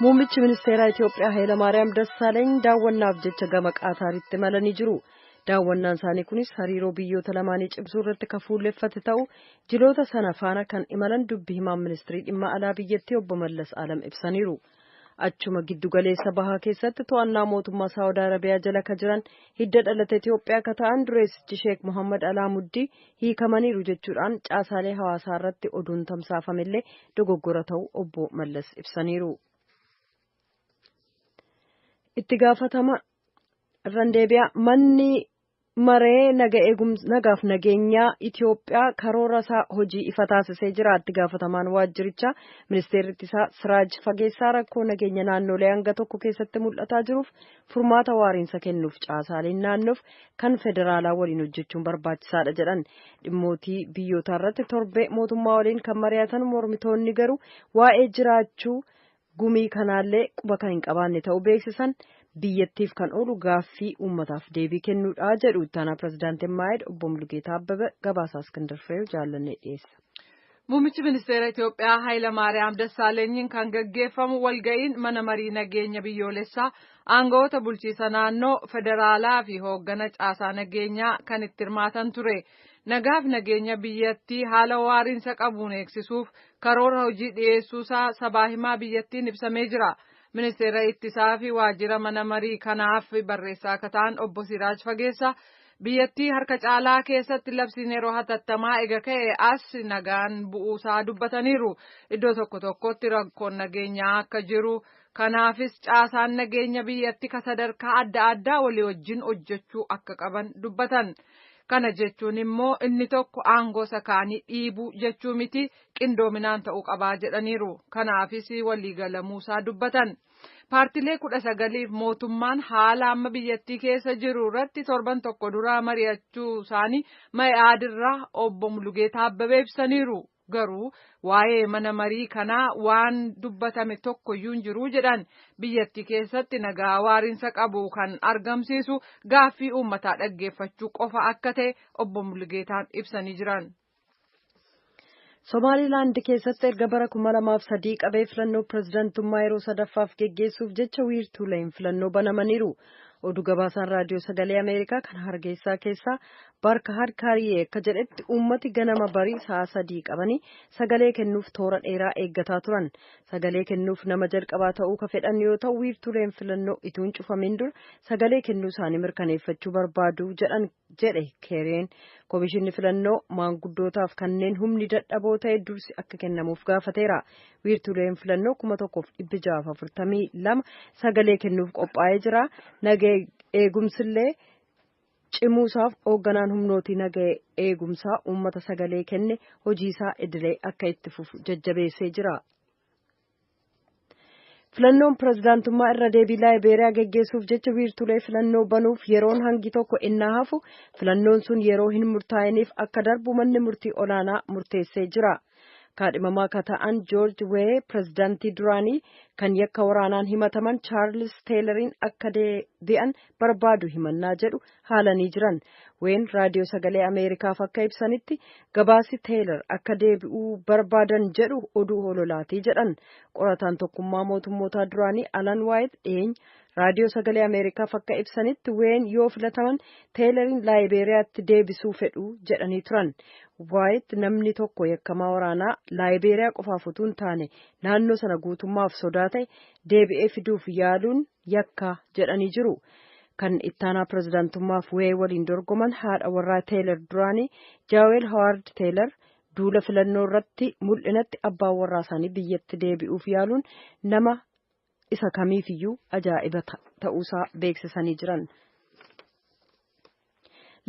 Muummichi ministeeraa Itiyoophiyaa Hayilamaariyaam Dassaaleeny daawwannaaf jecha gama Qaataaritti imalanii jiru. Daawwannaan isaanii kunis hariiroo biyyoota lamaanii cimsuu irratti kan fuulleffate ta'uu jiloota sana faana kan imalan dubbi himaan ministirii dhimma alaa biyyattii obbo Mallas Alam ibsaniiru. Achuma giddugaleessa bahaa keessatti to'annaa mootummaa Saawud Arabiyaa jala ka jiran hidda dhalata Itiyoophiyaa ka ta'an dureessichi Sheek Mohammad Alaamuddii hiikamaniiru jechuudhaan caasaalee hawaasaa irratti oduun tamsaafamellee dogoggora ta'uu obbo Mallas ibsaniiru. Itti gaafatama irraan deebi'a manni maree nagaaf nageenyaa Itiyoophiyaa karoora isaa hojii ifa taasisee jira. Itti gaafatamaan waajjirichaa ministeerri ittisaa Siraaj Fageessaa rakkoo nageenya naannolee hanga tokko keessatti mul'ataa jiruuf furmaata waariinsa kennuuf caasaaleen naannoof kan federaalaa waliin hojjechuun barbaachisaadha jedhan. Dhimmootii biyyootaa irratti torbee mootummaa waliin kan mari'atan mormitoonni garuu waa'ee jiraachuu gumii kanaallee quba kan hin qabaanne ta'uu beeksisan. Biyyattiif kan oolu gaaffii uummataaf deebii kennuudha jedhu ittaanaa pirezidaantiin Maayid obbo Mulugeetaa Abbabee gabaasaa Iskindar Fireew jaallannee dhiyeessa. Muummichi ministeera Itiyoophiyaa Hayilamaariyaam Dassaalenyiin kan gaggeeffamu walga'iin mana marii nageenya biyyoolessaa aangawoota bulchiisa naannoo federaalaa fi hooggana caasaa nageenyaa kan itti hirmaatan ture. Nagaaf nageenya biyyattii haala waariinsa qabuun eegsisuuf karoora hojii dhiyeessuusaa sabaa himaa biyyattiin ibsamee jira. Ministeera ittisaa fi waajjira mana marii kanaaf barreessaa akka ta'an obbo Siraaj Fageessaa biyyattii harka caalaa keessatti labsiin yeroo hatattamaa ega ka'e as nagaan bu'uusaa dubbataniiru. Iddoo tokko tokkotti rakkoon nageenyaa akka jiru kanaafis caasaan nageenya biyyattii ka sadarkaa adda addaa walii wajjin hojjechuu akka qaban dubbatan. Kana jechuun immoo inni tokko aangoo isa kaanii dhiibuu jechuu miti qindoominaan ta'uu qabaa jedhaniiru. Kanaafis waliigalamuusaa dubbatan. Paartilee 19f mootummaan haala amma biyyattii keessa jiru irratti torban tokko dura mari'achuu isaanii Ma'i'aadirraa obbo Mulugeetaa Abbabee ibsaniiru. Garuu waa'ee mana marii kanaa waan dubbatame tokkoyyuu hin jiru jedhan biyyattii keessatti nagaa waariinsa qabu kan argamsiisu gaaffii uummataa dhaggeeffachuu qofa akka ta'e obbo Mulugeetaan ibsanii jiran. Somaalilaand keessatti erga bara 2003 qabee filannoo pirezidaantummaa yeroo sadaffaaf geggeessuuf jecha wiirtuuleen filannoo banamaniiru. Oduu gabaasaan raadiyoo sagalee Ameerikaa kan Hargeysaa keessaa Barka Harkaariyee akka jedhetti uummati ganama barii sa'a 3 qabanii sagalee kennuuf toora dheeraa eeggataa turan. Sagalee kennuuf nama jalqabaa ta'uu ka fedhan yoo ta'u wiirtuuleen filannoo ituun cufamin dura sagalee kennuu isaanii mirkaneeffachuu barbaadu jedhan jedhe Keereen. Komishinni filannoo maanguddootaaf kanneen humni dadhaboo ta'e dursi akka kennamuuf gaafateera. Wiirtuuleen filannoo 1642 sagalee kennuuf qophaa'ee jira. Nagaa eegumsillee cimuusaaf hoogganaan humnootii nagaa eegumsaa uummata sagalee kenne hojiisaa idilee akka itti fufu jajjabeessee jira. Filannoon pirezidaantummaa irra deebii Laayibeeriyaa geggeessuuf jecha wiirtulee filannoo banuuf yeroon hangi tokko innaa hafu filannoon sun yeroo hin murtaa'iniif akka darbu manni murtii olaanaa murteessee jira. Kaadhimamaa akka ta'an Joorj Wee pirezidaantii duraanii kan yakka waraanaan himataman Chaarlis Teelariin akka deebi'an barbaadu himannaa jedhu haalanii jiran. Ween raadiyoo sagalee Ameerikaaf akka ibsanitti gabaasi Teelar akka deebi'uu barbaadan jedhu oduu hololaatii jedhan. Qorataan tokkummaa mootummootaa duraanii Alan Waayit dhiyeenya raadiyoo sagalee Ameerikaaf akka ibsanitti Ween yoo filataman Teelariin Laayibeeriyaatti deebisuu fedhu jedhanii turan. Waayit namni tokko yakkamaa waraanaa Laayibeeriyaa qofaaf utuu hin taane naannoo sana guutummaaf sodaa ta'e deebi'ee fiduuf yaaluun yakka jedhanii jiru. Kan ittaanaa pirezidaantummaaf Wee waliin dorgoman haadha warraa Teelar duraanii Jaawel Hawaard Teelar duula filannoo irratti mul'inatti abbaan warraa isaanii biyyatti deebi'uuf yaaluun nama isa kamiifiyyuu ajaa'iba ta'uusaa beeksisanii jiran.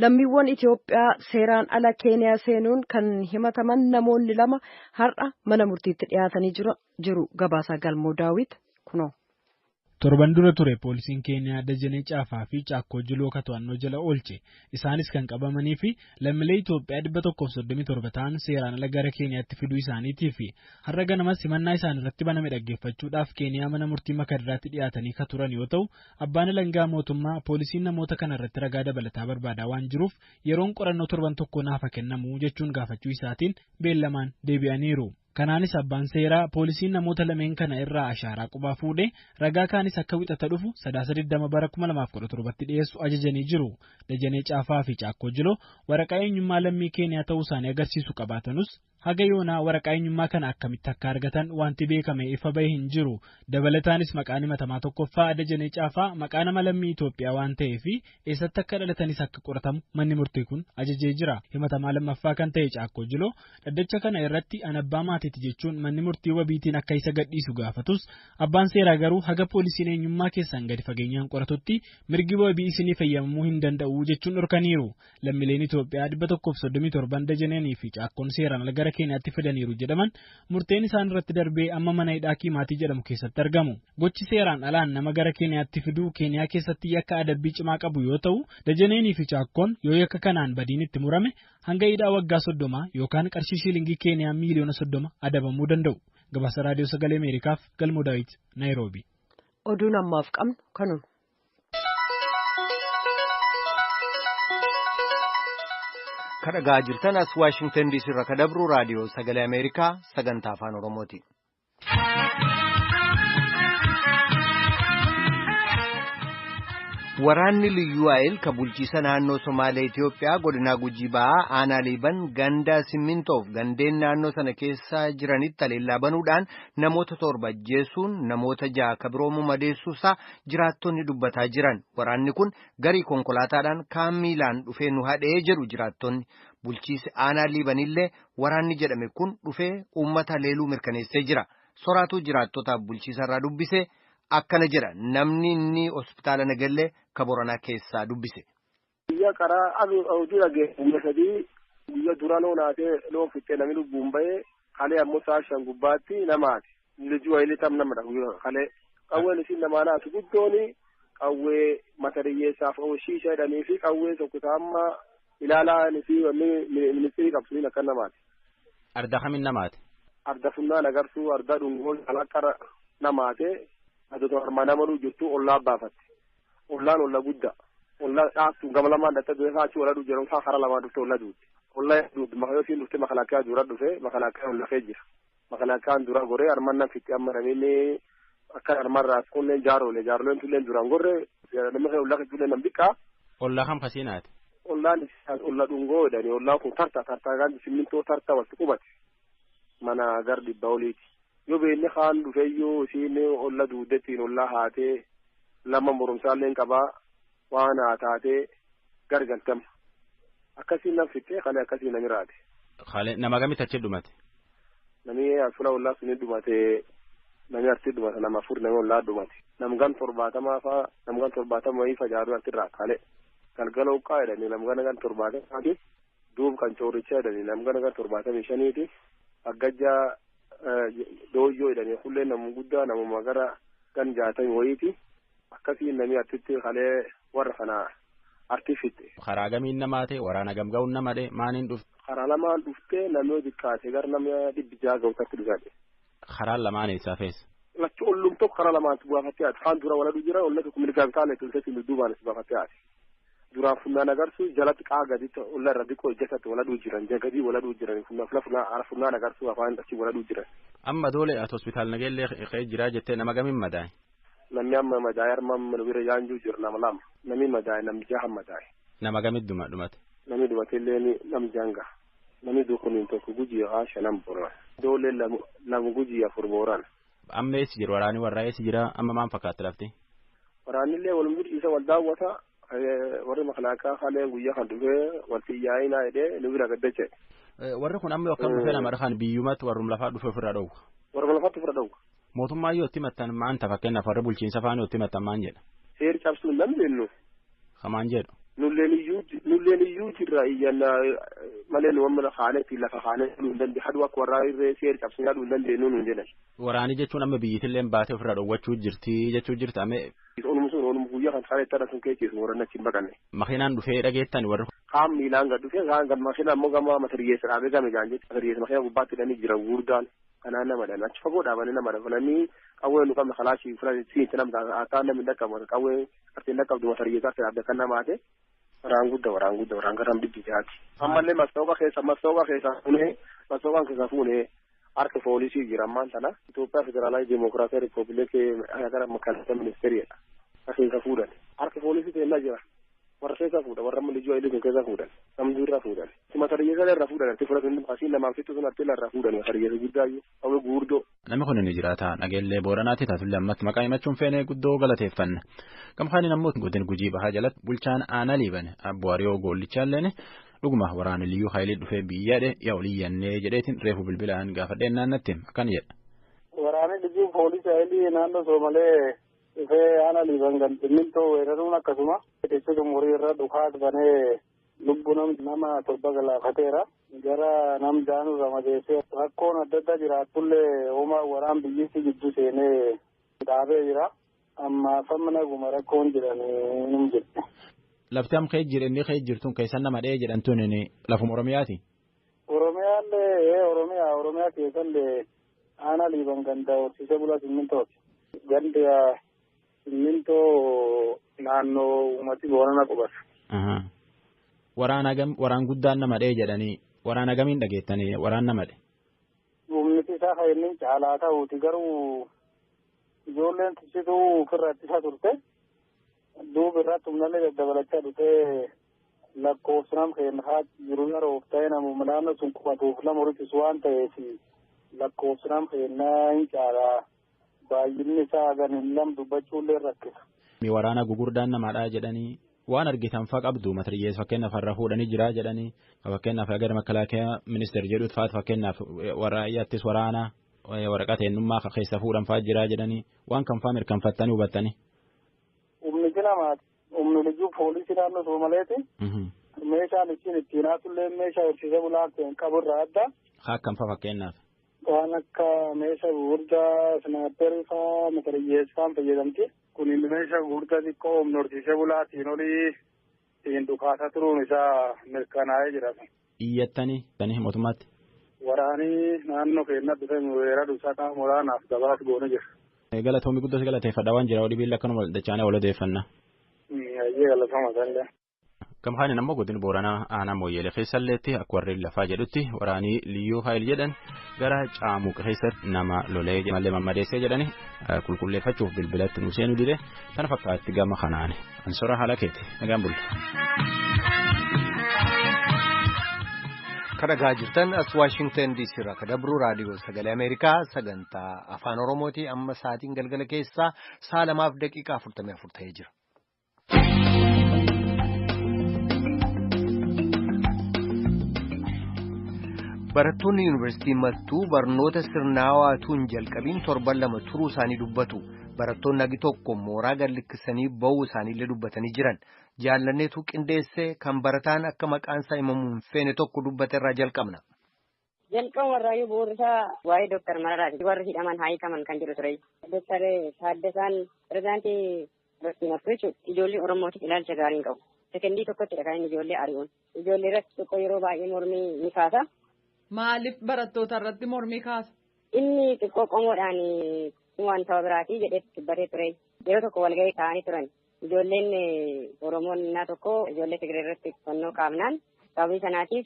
Lammiiwwan Itiyoophiyaa seeraan ala Keeniyaa seenuun kan himataman namoonni lama har'a mana murtiitti dhiyaatanii jiru. Gabaasaa Galmoo Daawit kunoo. Torban dura ture poolisiin Keeniyaa Dajanee Caafaa fi Caakkoo Juloo ka to'annoo jala oolche. Isaanis kan qabamanii fi lammiilee Itoophiyaa 137 ta'an seeraan ala gara Keeniyaatti fiduu isaaniitii fi har'a ganamas himannaa isaan irratti baname dhaggeeffachuudhaaf Keeniyaa mana murtii Makadiraatti dhiyaatanii ka turan yoo ta'u, abbaan alangaa mootummaa poolisiin namoota kana irratti ragaa dabalataa barbaadaa waan jiruuf yeroon qorannoo torban tokko naaf kennamu jechuun gaafachuu isaatiin beellamaan deebi'aniiru. Kanaanis abbaan seeraa poolisiin namoota lameen kana irraa ashaaraa qubaa fuudhee ragaa kaanis akka wixata dhufu Sadaasa 20 bara 2017tti dhiyeessu ajajanii jiru. Dajanee Caafaa fi Caakkoo Jiloo waraqaa eenyummaa lammii Keeniyaa ta'uu isaanii agarsiisu qabaatanus haga yoonaa waraqaa eenyummaa kana akkamitti akka argatan wanti beekame ifa bahe hin jiru. Dabalataanis maqaan himatamaa tokkoffaa Dajanee Caafaa maqaa nama lammii Itoophiyaa waan ta'eef eessatti akka dhalatanis akka qoratamu manni murtii kun ajajee jira. Himatamaa lammaffaa kan ta'e Caakkoo Jiloo dhaddacha kana irratti an abbaa maatiiti jechuun manni murtii wabiitiin akka isa gadhiisu gaafatus abbaan seeraa garuu haga poolisiin eenyummaa keessan gadi fageenyaan qoratutti mirgi wabii isinii fayyamamuu hin danda'u jechuun dhorkaniiru. Lammiileen Itoophiyaa 137 Dajaneenii fi Caakkoon seeraan gara Keeniyaatti fidaniiru jedhaman murteen isaan irratti darbee amma mana hidhaa Kiimaatii jedhamu keessatti argamu. Gochi seeraan alaan nama gara Keeniyaatti fiduu Keeniyaa keessatti yakka adabbii cimaa qabu yoo ta'u, Dajaneenii fi Caakkoon yoo yakka kanaan badiin itti murame hanga hidhaa waggaa 30 yookaan qarshii shiilingii Keeniyaa miiliyoona 30 adabamuu danda'u. Gabaasa Raadiyoo Sagalee Ameerikaaf Galmoo Daawit, Naayiroobi. Oduun ammaaf qabnu kanuma. Kan dhagaa jirtan as Waashingtan DC irraa kan dabru raadiyoo sagalee Ameerikaa sagantaa afaan Oromooti. Waraanni Liyyuu Ayil kan bulchiisa naannoo Somaalee Itoophiyaa godina Gujii Bahaa aanaa Liiban ganda Simmintoof gandeen naannoo sana keessa jiranitti haleellaa banuudhaan namoota 7 ajjeesuun namoota 6 kan biroo madeessuusaa jiraattonni dubbataa jiran. Waraanni kun garii konkolaataadhaan kaan miilaan dhufee nu hadhee jedhu jiraattonni. Bulchiisi aanaa Liibanillee waraanni jedhame kun dhufee uummata haleeluu mirkaneessee jira. Soraatuu jiraattotaaf bulchiisarraa dubbise. Akkana jedha namni inni hospitaala Nagallee ka Boranaa keessaa dubbise. Guyyaa karaa oduu dhageesse guyya 3 guyya dura loon haatee loon fixxee namni lubbuun bahee kalee ammoo sa'a 5 gubbaatti namaati. Lijuu wayilee tam namadha guyyaa kalee. Qawween isin namaa naatu guddoon qawwee mata dhiyyeessaaf shiisha jedhanii fi qawwee tokko amma ilaalaa fi wanni ministirii qabsuun akka namaati. Arda kamiin namaati? Arda funnaan agarsuu arda dhungoo alaqqara namaate. Adoota armaan amaluu jirtu ollaa baafatte. Ollaan olla guddaa. Ollaa dhaabtu gama lamaan dhattee du'e achi wala dhufu jedhamu karaa lamaan dhufte olla duuti. Ollaa duuti maka yoo dhufte makalaakaa dura dhufe makalaakaa olla kee jira. Makalaakaan dura goree armaan nan fitti amma namni akka armaan raas kunneen jaarolee jaaroleen tulleen duraan gorre namni kee ollaa tulleen nam biqqaa. Ollaa kam kasiinaati? Ollaan olla dhungoo jedhani ollaan kun tarta tartaa gaan simmintoo tarta walitti qubate mana gar 100 oliiti. Yoo beelli kaan dhufeeyyuu isiin olla duudettiin olla haatee lama moromsaallee qabaa waan haa taatee gargaltama. Akkasiin nam fixee kalee akkasiin nami raate. Kalee nama kamitti achi dhumate? Nami fuula ollaa suni dhumate nami arsi dhumate nama 4 nami ollaa dhumate. Namgan 70 faa namgan 70 wayii facaaduu arsi irraa kalee. Galgala uqqaa jedhanii namgan gan 70 duub kan coorichaa jedhanii namgan gan 75ti aggajjaa. Dooyyoo jedhanii hullee nama guddaa namuma gara gan 60 wayiiti akkasiin namni artitti kalee warra kana arti fixe. Karaa gamiin namaa ta'e waraana gamga'uun nama dhee maaniin dhufte? Karaa lamaan dhuftee namni xiqqaate gara nama 600 ga'utti dhufate. Karaan lamaan eessaa feessa? Lachi ollum tokko karaa lamaatti baafattee haati. Kaan dura waladuu jira olla tokko mirgaa bitaalee tulteetti dudduubaan baafattee haati. Duraan funnaan agarsu jalatti qaa gaditti olla irra xiqqoo ijjatatti waladuu jiran gadii waladuu jiran funnaan agarsu afaan achi waladuu jiran. Amma doole ati hospitaal Nageellee qe'ee jiraa jettee nama gamiin madaa'e? Namni amma madaa'e arma mana bira yaanjuu jiru nama 2 namni madaa'e namni 6 madaa'e. Nama gamitti dhumate? Namni dhumate illee nam janga namni dukuniin 1 Gujii haa 5 Boorana. Doole 2 Gujii 4 Boorana. Amma eessi jiru waraanni warraa eessi jira amma maal fakkaatti lafti? Waraannillee walum isa wal daawwata. Warri makalaakaa haaleen guyyaa kan dhufee walti yaa'inaa jedhee nu bira gaddache. Warri kun amma akkam dhufee nama dhaqan biyyumatti warrum lafaa dhufe ofirraa dhowwa. Warrum lafaatti ofirra dhowwa. Mootummaa yoo itti maxxan maan ta'a fakkeenyaaf warri bulchiinsa faana yoo itti maxxan maan jedha. Seeri cabsuu hin dandeenyu. Kamaan jedhu. Nulleen iyyuu jirra iyyanna malee nu amma haalee lafa haalee nu hin dandeenyu haduu akka warraa irree seeri cabsuu haduu hin dandeenyu nuun jedhan. Waraanii jechuun amma biyyittillee baatee ofirraa dhowwachuu jirti jechuu jirti amee. Onuma sun onuma guyyaa kan saalee tana sun keessu warra achi hin baqanne. Makiinaan dhufee dhageettan warri. Kaan miilaan gad dhufee kaan gad makiinaa ammoo gama matariyyeessa dhaabee game jaanjetti matariyyeessa makiinaa gubbaatti hidhanii jira gurguddaan kanaan nama dhan achi fagoo dhaabanii nama dhan qawwee nu qabna kalaashii filatee namta akkaan namni dhaqqabu qawwee artiin dhaqqabdu matariyyeessa artiin dhaabde kan namaate waraan guddaa waraan guddaa waraan garam 600ti. Ammallee mastooqa keessa fuunee mastooqaan keessa fuunee Harka poolisii jira ammaan tana Itoophiyaa Federaalaa Demookiraasiyaa Ripoobilikii gara makalaakaa ministeeriidha. Keessa fuudhan. Harka poolisii teellaa jira. Warra keessa fuudha. Warra liyyuu hayilee sun keessa fuudhan. Namni irraa fuudhan. Matariyyeessa irraa fuudhan. Arti fudhatan asii lamaaf fixu sun arti irraa fuudhan. Matariyyeessa guddaayyuu. Hawwe guurdoo. Namni kun ni jiraata. Nageellee Booranaati taatullee ammatti maqaa himachuun feenee guddoo galateeffanna. Gamkaaniin ammoo godin Gujii Bahaa jalatti bulchaan aanaa Liiban Abbo Hariyoo Goollichaalleen dhuguma waraana liyyuu hayilee dhufee biyyaadhe yaa oliyyannee jedheetiin reefu bilbilaan gaafadheen naannatti akkana jedha. Waraanni liyyuu poolisii hayilee naannoo Soomalee dhufee aanaa Liiban galmintoo weeraruun akkasuma itti umurii irra dhukaas banee lubbu nama 7 galaafateera. Gara nam jaanuu ramadeessee rakkoon adda addaa jiraatullee homaa waraan biyyatti gidduu seenee dhaabee jira. Amma famna naguma rakkoon jedhanii num jirti. Lafti am kee jira inni kee jirtuun keessan nama dhee jedhamtuun lafuma Oromiyaati. Oromiyaallee Oromiyaa keessallee aanaa Liiban ganda horsiisee bulaa simmintooti. Gandi simmintoo naannoo uummati Boorana qubata. Waraan guddaan nama dhee jedhanii waraana gamiin dhageettanii waraan nama dhe. Humni isaa kan inni caalaa ta'uuti garuu ijoolleen tisituu ofirra ittisa turte. Duuba irratti humnallee daddabalachaa dhufee lakkoofsa nama keenya jiru yeroof ta'e namuma naannoo sun qubatuuf nama horichisu waan ta'eef lakkoofsa nama keenyaa hin caalaa baay'inni isaa hagan hin lam dubbachuullee rakkisa. Waraana gugurdaan namaadhaa jedhanii waan argitan faa qabdu matariyyees fakkeenyaaf har'a fuudhanii jiraa jedhanii fakkeenyaaf gara makalaakaa ministeer jedhuut faat fakkeenyaaf waraayyaattis waraana waraqaa eenyummaa keessa fuudhan faa jiraa jedhanii waan kan faa mirkanfattanii hubattanii. Humni namaati. Humni liyyuu poolisii naannoo Soomaleeti. Meeshaan ittiin ittiin haatullee meeshaa horsiisee bulaa qabu irraa adda. Haa akkam faa fakkeenyaaf. Waan akka meeshaa gurguddaa sinaapperii faa matariyyees faan fayyadamti. Kun meeshaa gurguddaa xiqqoo humna horsiisee bulaatiin olii ittiin dhukaasaa turuun isaa mirkanaa'ee jira. Iyyattanii mootummaatti. Waraanii naannoo keenya dhufee weerara dhuunfaa qaama waraanaaf gabaas goone jira. Galatoomii guddoo si galateeffadha waan jira odii biilla akkanuma dachaanee wal odeeffanna. Ayyee galatooma sallee. Gamkaaniin ammoo godin Booranaa aanaa Mooyyeelee keessalleetti akka warreen lafaa jedhutti waraanii liyyuu haayil jedhan gara Caamuq keessatti nama lolee mallee mammadeessee jedhani qulqulleeffachuuf bilbilatti nu seenuu dide kana fakkaatti gama kanaan ansora haala keeti nagaan bulla. Kan dhagaa jirtan as Waashingtan DC irraa kan dabru raadiyoo sagalee Ameerikaa sagantaa afaan Oromooti. Amma sa'aatiin galgala keessaa 2:44 ta'ee jira. Barattoonni yuunivarsiitii Mattuu barnoota sirnaawaatuun jalqabiin torban 2 turuu isaanii dubbatu. Barattoonni hagi tokko mooraa gad lakkisanii ba'uu isaaniillee dubbatanii jiran. Jaallanneetu qindeessee kan barataan akka maqaan isaa himamuu hin feene tokko dubbate irraa jalqabna. Jalqaba warraayyuu bu'uurri isaa waa'ee Dooktar Mararaati. Warri hidhaman haa hiikaman kan jedhu ture. Dooktar Taaddasaan pirezidaantii yuunivarsiitii Mattuu jechuudha. Ijoollee Oromootiif ilaalcha gaarii hin qabu. Sekendii tokkottidha kan inni ijoollee ari'uun. Ijoollee irratti xiqqoo yeroo baay'ee mormii ni kaasa. Maaliif barattoota irratti mormii kaasa? Inni xiqqoo qomoodhaan waan saba biraatii jedhee dubbatee ture. Yeroo tokko walgahii kaa'anii turan. Ijoolleen Oromoon innaa tokko ijoollee Tigree irratti fannoo kaafnaan sababii sanaatiif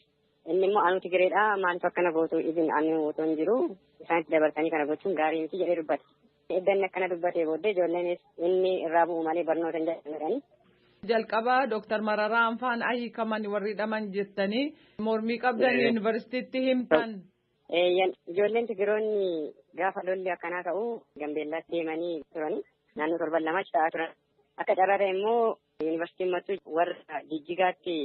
inni immoo anu Tigreedha maaliif akkana gootu ibin anu otoo hin jiru isaanitti dabarsanii kana gochuun gaarii miti jedhee dubbate. Edda inni akkana dubbatee booddee ijoolleenis inni irraa bu'u malee barnoota hin jedhani. Jalqaba Dooktar Mararaan faan hiikaman warri hidhaman jettanii mormii qabdan yuunivarsiitiitti himtan. Ijoolleen Tigiroonni gaafa lolli akkanaa ta'u Gambeellaatti deemanii turani. Naannoo torban 2 ta'aa turan. Akka carraa ta'e immoo yuunivarsiitiin Mattuu warra Jijjigaatti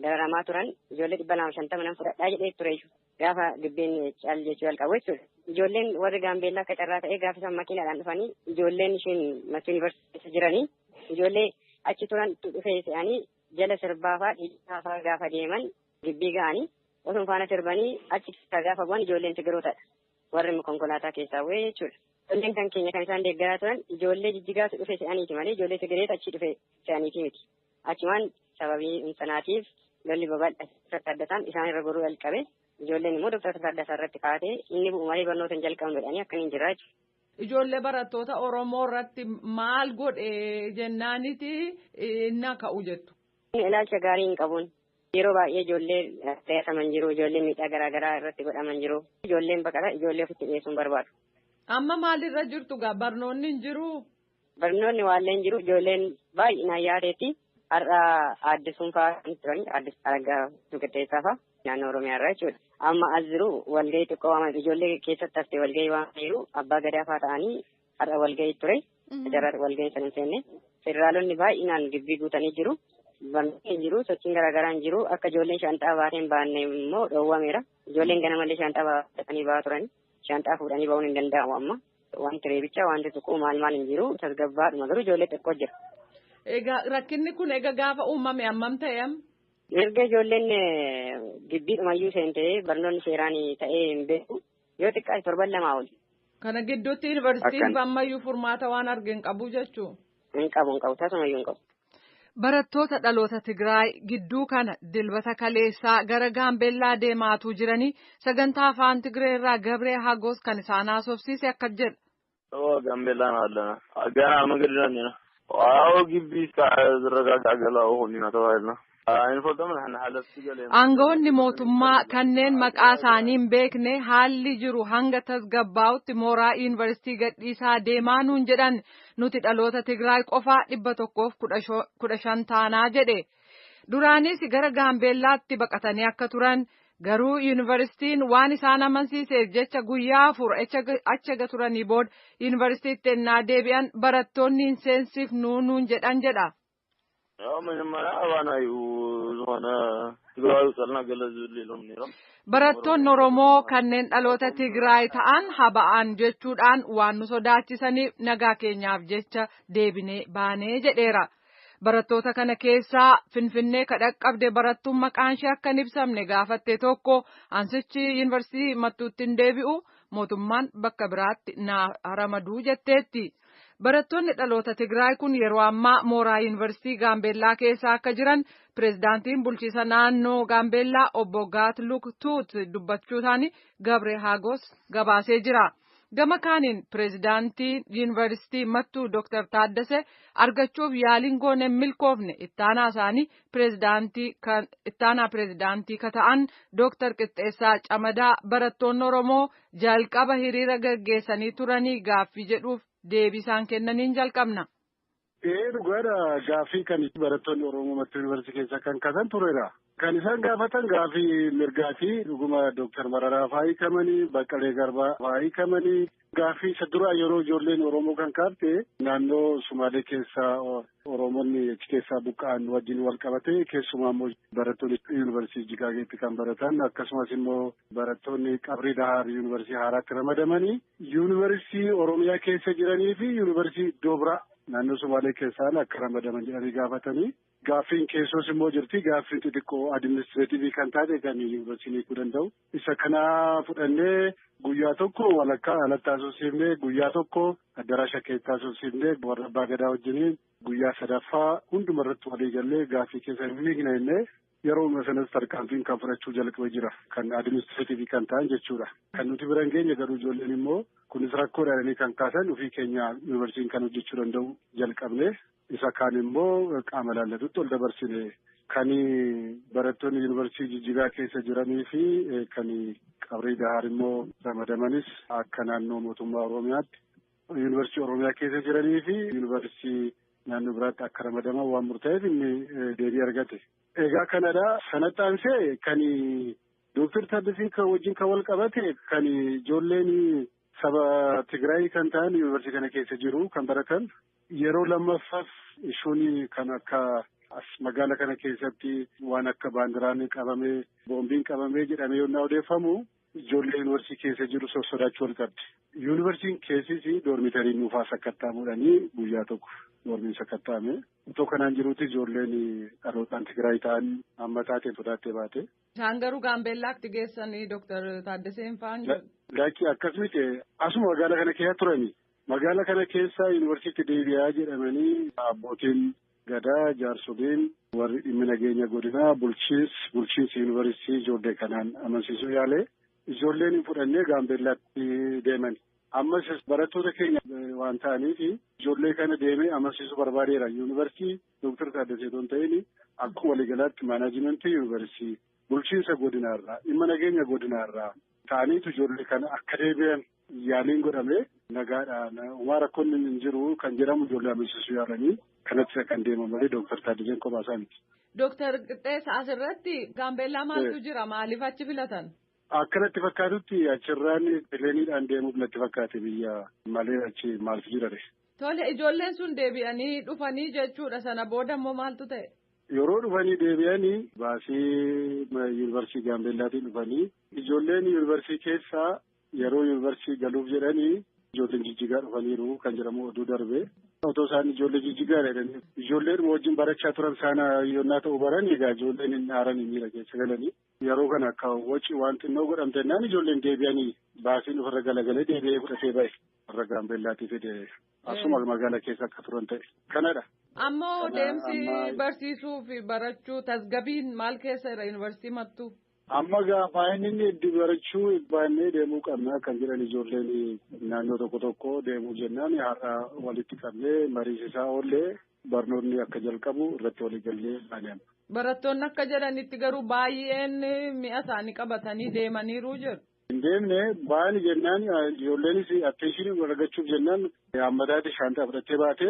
dararamaa turan ijoollee 250 nan fudhadhaa jedhee ture gaafa dubbiin caal jechuu jalqabu jechuudha. Ijoolleen warri Gaambeellaa akka carraa ta'e gaafa isaan makiinaadhaan dhufanii ijoolleen isheen Mattuu yuunivarsiitii keessa jiranii ijoollee achi turan dhufee se'anii jala sirbaa fa'aa dhiibbaa fa'aa gaafa deeman gibbii ga'anii osoo faana sirbanii achi keessaa gaafa bu'an ijoolleen Tigirootadha. Warri konkolaataa keessaa bu'ee jechuudha. Ijoolleen kan keenya kan isaan deeggaraa turan ijoollee Jijjigaatu dhufe se'aniiti malee ijoollee Tigireet achi dhufe se'aniiti miti. Achumaan sababii sanaatiif lolli babal'ate Taaddasaan isaan irra goruu jalqabe ijoolleen immoo Dooktar Taaddasaa irratti kaatee inni bu'u malee barnoota hin jalqabnu jedhanii akkaniin jira jechuudha. Ijoollee barattoota Oromoo irratti maal godhe jennaaniti inni ka'u jettu. Ilaalcha gaarii hin qabuun. Yeroo baay'ee ijoollee fe'ataman jiru, ijoollee miidhaa garaagaraa irratti godhaman jiru. Ijoolleen baqata, ijoollee ofitti dhiyeessuun barbaadu. Amma maalirra jirtu gaa barnoonni hin jiru? Barnoonni waallee hin jiru, ijoolleen baay'inaan yaadeeti. Har'a Addisuun fa'aa kan turan, Addis Araggaa Tuqixxeessaa fa'aa naannoo Oromiyaa irraa jechuudha. Amma as jiru walgahii xiqqoo waama ijoollee keessatti haftee walgahii waama jiru abbaa gadaa fa'aa ta'anii har'a walgahii ture. Jarra walgahii sana hin seenne. Federaalonni baay'inaan gibbii guutanii jiru. Barnoonni hin jiru, sochiin garaagaraa hin jiru. Akka ijoolleen shaanxaa baatee hin baanne immoo dhoowwameera. Ijoolleen ganamallee shaanxaa baatanii ba'aa turan. Shaanxaa fuudhanii ba'uun hin danda'amu amma. Wanti reebichaa, wanti tuquu maal maal hin jiru. Tasgabbaadhuma garuu ijoollee xiqqoo jira. Egaa rakkinni kun egaa gaafa uumame hammam ta'e amma? Erga ijoolleen gibbiidhumayyuu seentee barnoonni seeraan ta'ee hin beeku yoo xiqqaate torban 2 oli. Kana gidduutti yuunivarsiitiin ammayyuu furmaata waan arge hin qabu jechuu? Hin qabu tasumayyuu hin qabu. Barattoota dhaloota Tigraay gidduu kana dilbata kaleessaa gara Gaambeellaa deemaatuu jiranii sagantaa afaan Tigree irraa Gabree Hagos kan isaan haasofsiise akka jedha. Gaambeellaa አለና ገና መንገድ ላይ ነን። አዎ ግቢ እስከ ገላ Aangawoonni mootummaa kanneen maqaa isaanii hin beekne haalli jiru hanga tasgabbaa'utti mooraa yuunivarsiitii gadhiisaa deemaa nuun jedhan nuti dhaloota Tigraay qofaa 115 taanaa jedhe. Duraanis gara Gaambeellaatti baqatanii akka turan garuu yuunivarsiitiin waan isaan amansiiseef jecha guyyaa 4 achi ega turanii booda yuunivarsiitiitti ennaa deebi'an barattoonni hin seensifnu nuun jedhan jedha. Barattoonni Oromoo kanneen dhaloota Tigraay ta'an haba'an jechuudhaan waan nu sodaachisaniif nagaa keenyaaf jecha deebinee baanee jedheera. Barattoota kana keessaa Finfinnee kadhaqqabde barattuun maqaan ishee akka hin ibsamne gaafatte tokko ansichi yuunivarsiitii Mattuutti hin deebi'u mootummaan bakka biraatti na ramaduu jetteetti. Barattoonni dhaloota Tigraay kun yeroo ammaa mooraa yuunivarsiitii Gaambeellaa keessa akka jiran pireezidaantiin bulchiisa naannoo Gaambeellaa obbo Gaatluk Tuut dubbachuu isaanii Gabree Hagos gabaasee jira. Gama kaaniin pireezidaantii yuunivarsiitii Mattuu Dr. Taaddasee argachuuf yaaliin goone milkoofne ittaanaa isaanii ittaanaa pireezidaantii ka ta'an Dr. Qixxeessaa Camadaa barattoonni Oromoo jalqaba hiriira gaggeessanii turanii gaaffii jedhuuf deebii isaan kennaniin jalqabna. Dhugaadha gaaffii kan barattoonni Oromoo Mattuu Yuunivarsiitii keessa kan kaasan turedha. Kan isaan gaafatan gaaffii mirgaati. Dhuguma Dooktar Mararaa fa'aa hiikamanii, Baqqalee Garbaa fa'aa hiikamanii gaaffii isa dura yeroo ijoolleen Oromoo kan kaafte naannoo Sumaalee keessaa Oromoonni achi keessaa buqqa'an wajjin wal qabate keessumaa immoo barattoonni yuunivarsiitii Jigaageetti kan baratan akkasumas immoo barattoonni Qabrii Dahaar yuunivarsiitii Haaraatti ramadamanii yuunivarsiitii Oromiyaa keessa jiranii fi yuunivarsiitii iddoo biraa naannoo Sumaalee keessaan akka ramadaman jedhanii gaafatanii gaaffiin keessoos immoo jirti gaaffiin xixiqqoo adiministireetivii kan taate kan yuunivarsiitiin hiikuu danda'u isa kana fudhannee guyyaa tokko walakkaa alatti haasofsiifnee guyyaa tokko addaraasha keessatti haasofsiifnee warra abbaa gadaa wajjiniin guyyaa sadaffaa hunduma irratti walii gallee gaaffii keessa hin hiikne jennee yeroo sanas tarkaanfiin kan fudhachuu jalqabee jira kan adiministireetivii kan ta'an jechuudha. Kan nuti bira hin geenye garuu ijoolleen immoo kunis rakkoodha jedhanii kan kaasan ofii keenya yuunivarsiitiin kan hojjechuu danda'u jalqabne isa kaan immoo qaama laallatutti ol dabarsine kan barattoonni yuunivarsiitii Jijjigaa keessa jiranii fi kan Qabrii Dahaar immoo ramadamanis akka naannoo mootummaa Oromiyaatti yuunivarsiitii Oromiyaa keessa jiranii fi yuunivarsiitii naannoo biraatti akka ramadaman waan murtaa'eef inni deebii argate. Egaa kanadha. Sanatti aansee kan Dooktar Taaddasee kan wajjin kan wal qabate kan ijoolleen saba Tigraay kan ta'an yuunivarsiitii kana keessa jiru kan baratan yeroo lammaffaaf ishuun kan akka as magaala kana keessatti waan akka baandiraan qabamee boombiin qabamee jedhamee yonnaa odeeffamu ijoollee yuunivarsiitii keessa jiru sosodaachuu wal qabdi. Yuunivarsiitiin keessis doormitariin nuufaa sakkattaamuudhaanii guyyaa tokko doormiin sakkattaame. Otoo kanaan jirutti ijoolleen dhalootaan Tigraay ta'an amma taateen sodaattee baate. Isaan garuu Gaambeellaatti geessanii Dooktar Taaddaseen fa'aan. Laakki akkas miti asuma magaala kana keessa turani. Magaala kana keessa yuunivarsiitii deebi'aa jedhamanii abbootiin gadaa jaarsoliin warri dhimmi nageenya godinaa bulchiinsi yuunivarsiitii ijoollee kanaan amansiisuu yaale. Ijoolleen hin fudhannee Gaambeellaatti deeman. Ammas barattoota keenya waan ta'aniif ijoollee kana deemee amansiisuu barbaadeera. Yuunivarsiitii Dooktar Taaddasee otoo hin ta'in akkuma waliigalaatti maanaajimentii yuunivarsiitii bulchiinsa godinaarraa dhimma nageenya godinaarraa ta'aniitu ijoollee kana akka deebi'an yaaliin godhamee nagaadhaan homaa rakkoon hin jiru kan jedhamu ijoollee amansiisuu yaalanii kanatti kan deeman malee Dooktar Taaddaseen kophaa isaa miti. Dooktar Qixxeessa asirratti Gaambeellaa maaltu jira? Maaliif achi filatan? Akka natti fakkaatutti achirraan pileeniidhaan deemuuf natti fakkaate biyya malee achi maaltu jira? Tole ijoolleen sun deebi'anii dhufanii jechuudha sana booda immoo maaltu ta'e? Yeroo dhufanii deebi'anii baasii yuunivarsiitii Gaambeellaatiin dhufanii ijoolleen yuunivarsiitii keessaa yeroo yuunivarsiitii galuuf jedhanii ijoolleen jijjigaa dhufaniiru kan jedhamu oduu darbe. Otoo isaan ijoollee jijjigaa jedhanii ijoolleen wajjin barachaa turan saana yonnaa ta'uu baran egaa ijoolleen hin aaran miira keessa galanii yeroo kana akka waci waan xinnoo godhamte naan ijoolleen deebi'anii baasiin ofirra galagalee deebi'ee fudhatee ba'e. Warra Gaambeellaatii fide asuma magaalaa keessa akka turan ta'e kanadha. Ammoo deemsi barsiisuu fi barachuu tasgabbiin maal keessa jira yuunivarsiitii Mattuu? Amma gaafa inni itti barachuu baannee deemuu qabna kan jedhan ijoolleen naannoo tokko tokko deemuu jennaan har'a walitti qabnee mariisisaa oollee barnoonni akka jalqabu irratti waliigallee baanee. Barattoonni akka jedhanitti garuu baay'een mi'a isaanii qabatanii deemaniiru jedhu. Hin deemne baani jennaan ijoolleenis atteeshinii argachuuf jennaan hammataatti shaantaa fudhattee baate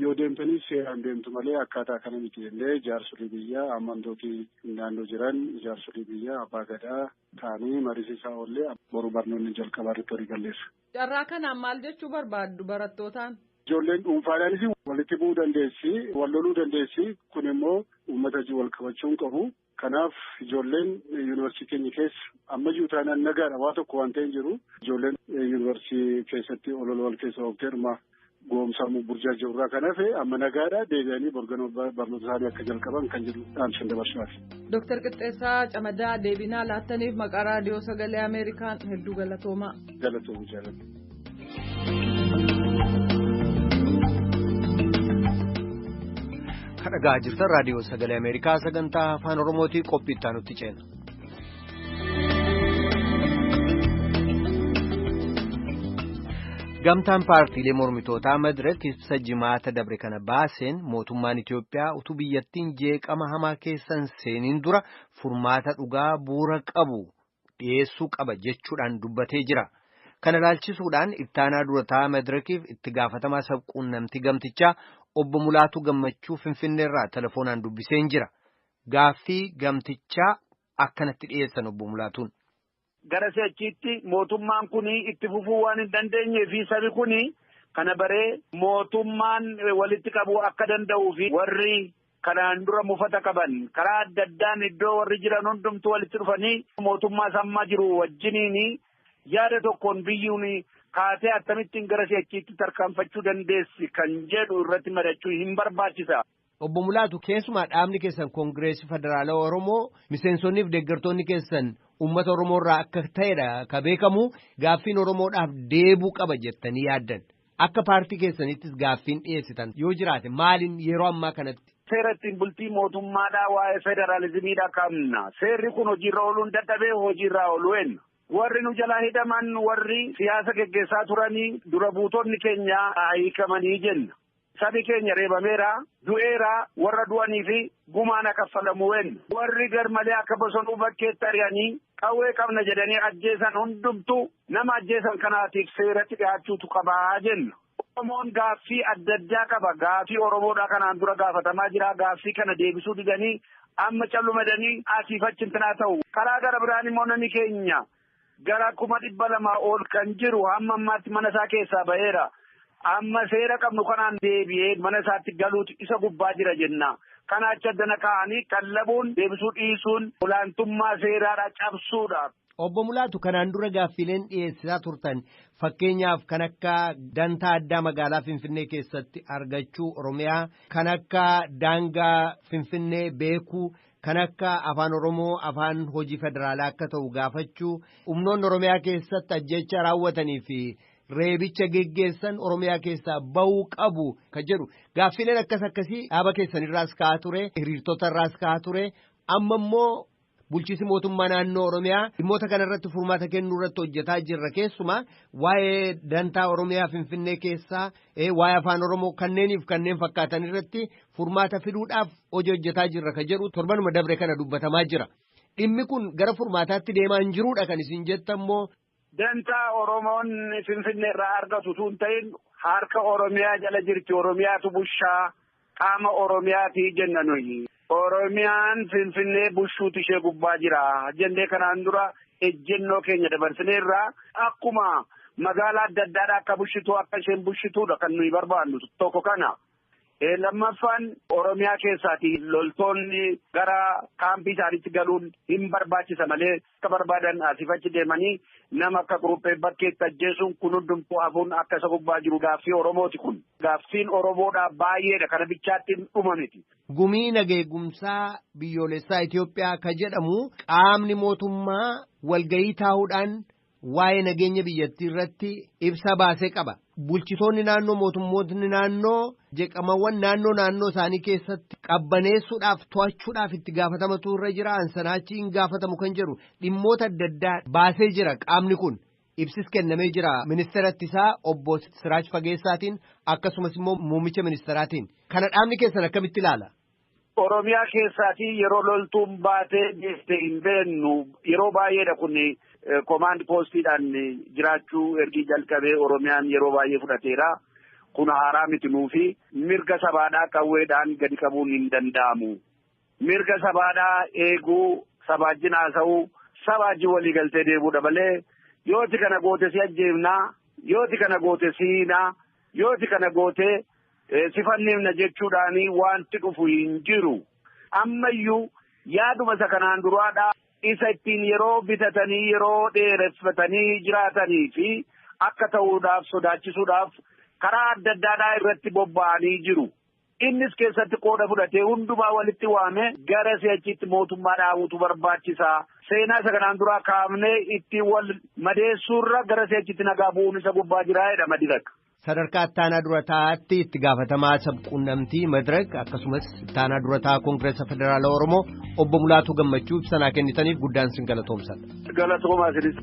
yoo deemtanii seeraan deemtu malee akkaataa kana miti jennee jaarsolii biyyaa amantootii naannoo jiran jaarsolii biyyaa abbaa gadaa ta'anii mariisisaa oollee boru barnoonni jalqabaa irratti walii galleessa. Carraa kanaan maal jechuu barbaaddu barattootaan? Ijoolleen dhuunfaadhaanis walitti bu'uu dandeessi, wal loluu dandeessi. Kun immoo uummata wajjin wal qabachuu hin qabu. Kanaaf ijoolleen yuunivarsiitii keenya keessa ammayyuu taanaan nagaadha waa tokko waan ta'een jiru. Ijoolleen yuunivarsiitii keessatti olola wal keessa oofteeruma goomsamuu burjaaja'u irraa kan hafe amma nagaadha deebi'anii borganoo barnoota isaanii akka jalqaban kan jedhu dhaamsan dabarsuudhaaf. Dooktar Qixxeessaa Camadaa deebinaa laattaniif maqaa raadiyoo sagalee Ameerikaan hedduu galatoomaa. Galatoomu jaalladha. Kan dhagaa jirtan raadiyoo sagalee Ameerikaa sagantaa afaan Oromootii qophii itti aanutti ceena. Gamtaan paartiilee mormitootaa Madirek ibsa jimaata dabre kana baaseen mootummaan Itoophiyaa utuu biyyattiin jeeqama hamaa keessa hin seeniin dura furmaata dhugaa bu'uura qabu dhiyeessuu qaba jechuudhaan dubbatee jira. Kana ilaalchisuudhaan ittaanaa durataa Madirekiif itti gaafatamaa sabquunnamtii gamtichaa obbo Mulaatuu Gammachuu Finfinneerraa telefoonaan dubbiseen jira. Gaaffii gamtichaa akkanatti dhiyeessan obbo Mulaatuun. Gara si'achiitti mootummaan kun itti fufuu waan hin dandeenyee fi sabi kun kana baree mootummaan walitti qabuu akka danda'uu fi warri kanaan dura mufata qaban karaa adda addaan iddoo warri jiran hundumtuu walitti dhufanii mootummaa sammaa jiru wajjiniin yaada tokkoon biyyuun kaatee akkamittiin gara si'achiitti tarkaanfachuu dandeessi kan jedhu irratti mari'achuu hin barbaachisa. Obbo Mulaatu keessumaa dhaabni keessan Koongireesii Federaalawaa Oromoo miseensonnii fi deeggartoonni keessan uummata Oromoo irraa akka ta'edha ka beekamu gaaffiin Oromoodhaaf deebuu qaba jettanii yaaddan. Akka paartii keessanittis gaaffiin dhiyeessitan yoo jiraate maaliin yeroo ammaa kanatti? Seera ittiin bultii mootummaadhaa waa'ee federaalizimiidhaa qabna. Seerri kun hojiirra ooluun dadhabee hojiirra ooluu enna. Warri nu jalaa hidhaman warri siyaasa geggeessaa turanii dura buutonni keenya hiikamanii jenna. Sabi keenya reebameera, du'eera, warra du'anii fi gumaan kaffalamu enna. Warri garmalee akka bosonuu bakkeetti ari'anii qawwee qabna jedhanii ajjeesan hundumtu nama ajjeesan kanaatiif seeratti dhiyaachuutu qabaa jenna. Oromoon gaaffii adda addaa qaba. Gaaffii Oromoodhaa kanaan dura gaafatamaa jira. Gaaffii kana deebisuu didanii amma callumadanii asiif achi hintinaa ta'u. Karaa gara biraan immoo namni keenya gara 200,000 ol kan jiru hamma ammaatti mana isaa keessaa ba'eera. Amma seera qabnu kanaan deebi'ee mana isaatti galuutu isa gubbaa jira jenna. Kana achi addana kaa'anii kallabuun deebisuu dhiisuun olaantummaa seeraadhaa cabsuudha. Obbo Mulaatu kanaan dura gaaffileen dhiyeessisaa turtan fakkeenyaaf kan akka dantaa addaa magaalaa Finfinnee keessatti argachuu Oromiyaa, kan akka daangaa Finfinnee beekuu, kan akka afaan Oromoo afaan hojii federaalaa akka ta'u gaafachuu, humnoonni Oromiyaa keessatti ajjeechaa raawwatanii fi reebicha geggeessan Oromiyaa keessaa bahuu qabu kan jedhu gaaffileen akkas akkasii dhaaba keessanirraas ka'aa ture, hiriirtota irraas ka'aa ture, amma immoo Bulchiisi mootummaa naannoo Oromiyaa dhimmoota kanarratti furmaata kennuu irratti hojjetaa jirra. Keessumaa waa'ee dantaa Oromiyaa Finfinnee keessaa, waa'ee afaan Oromoo kanneeniif kanneen fakkaatan irratti furmaata fiduudhaaf hojii hojjetaa jirra ka jedhu torbanuma dabre kana dubbatamaa jira. Dhimmi kun gara furmaataatti deemaa hin jiruudha kan isin jettammoo. Dantaa Oromoon Finfinnee irraa argatu utuu hin ta'in harka Oromiyaa jala jirti. Oromiyaatu bushaa qaama Oromiyaatii jenna nuyi. Oromiyaan Finfinnee bushuutu ishee gubbaa jira. Jennee kanaan dura ejjennoo keenya dabarsineerra. Akkuma magaalaa adda addaadhaa akka bushitu akka isheen bushituudha kan nuyi barbaannu tokko kana. Lammaffaan Oromiyaa keessaati loltoonni gara kaampii isaaniitti galuun hin barbaachisa malee akka barbaadan asiif achi deemanii nama akka quruphee bakkeetti ajjeesuun kun hundumtuu hafuun akka isa gubbaa jiru gaaffii Oromooti kun. Gaaffiin Oromoodhaa baay'eedha kana bichaatti dhuma miti. Gumii nageegumsaa biyyoolessaa Itoophiyaa ka jedhamu qaamni mootummaa walgayii taa'uudhaan waa'ee nageenya biyyattii irratti ibsa baasee qaba. Bulchitoonni naannoo mootummoonni naannoo jeqamawwan naannoo naannoo isaanii keessatti qabbaneessuudhaaf to'achuudhaaf itti gaafatamatu irra jira. Ansanaachi hin gaafatamu kan jedhu dhimmoota adda addaa baasee jira qaamni kun. Ibsis kennamee jira ministeera ittisaa obbo Siraaj Fageessaatiin akkasumas immoo muummicha ministeeraatiin. Kana dhaabni keessan akkamitti ilaala? Oromiyaa keessaatii yeroo loltuun baatee geesse hin beeknu yeroo baay'eedha kun komaand poostiidhaan jiraachuu ergi jalqabee Oromiyaan yeroo baay'ee fudhateera. Kun haaraa miti nuufi mirga sabaadhaa qawweedhaan gadi qabuun hin danda'amu. Mirga sabaadhaa eeguu, sabaajin haasa'uu, sabaajin waliigaltee deemuudha malee yooti kana goote si ajjeefnaa, yooti kana goote si hiinaa, yooti kana goote si fanniifna jechuudhaani wanti dhufu hin jiru. Ammayyuu yaaduma isa kanaan duraadhaa isa ittiin yeroo bitatanii yeroo dheereffatanii jiraatanii fi akka ta'uudhaaf sodaachisuudhaaf karaa adda addaadhaa irratti bobba'anii jiru. Innis keessatti qooda fudhatee hundumaa walitti waame gara si'achitti mootummaa dhaabuutu barbaachisaa. Seenaa isa kanaan duraa kaafnee ittiin wal madeessuurra gara si'achitti nagaa bu'uun isa gubbaa jiraa jedha Madirak. Sadarkaa ittaanaa dura taa'aatti itti gaafatamaa sabquunnamtii Madirak akkasumas ittaanaa dura taa'aa Koongireesa Federaalaa Oromoo obbo Mulaatuu Gammachuu ibsanaa kennitaniif guddaan sin galatoomsadha. Galatoomaa sinis.